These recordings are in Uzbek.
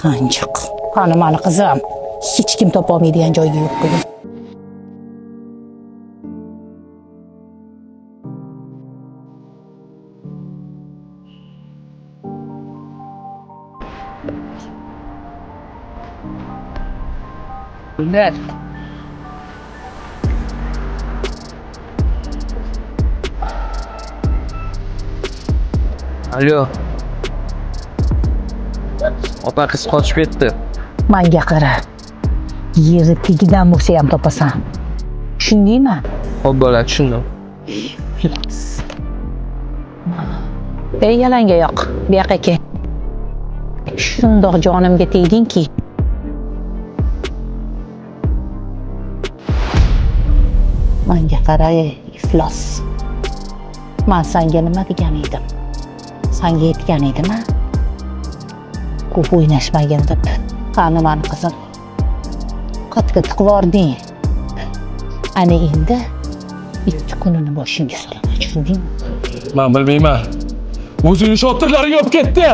Qanjiq. Qani mani qizim? Hech kim topolmaydigan joyga yo'q qo'ydim. Gulnar. Alo. Opa, qiz qochib ketdi. Manga qara. Yerni tagidan bo'lsa ham topasan. Tushundingmi? Xo'p, bo'ladi, tushundim. Ey yalangoyoq, bu yoqqa kel. Shundoq jonimga tegdingki. Manga qara, ey iflos. Man senga nima degan edim? Senga aytgan edim-a? Ko'p o'ynashmagin deb. Qani mani qizim? Qatga tiqvording. Ana endi ikki kunini boshingga solaman, tushundingmi? Men bilmayman. O'zini shotirlaring olib ketdi.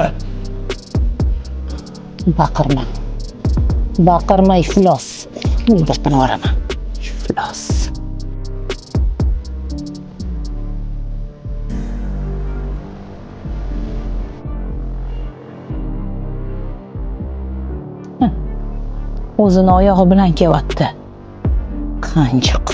Baqirma. Baqirma, iflos. O'ldirib yuboraman. Iflos. O'zini oyog'i bilan kelyapti. Qanjiq.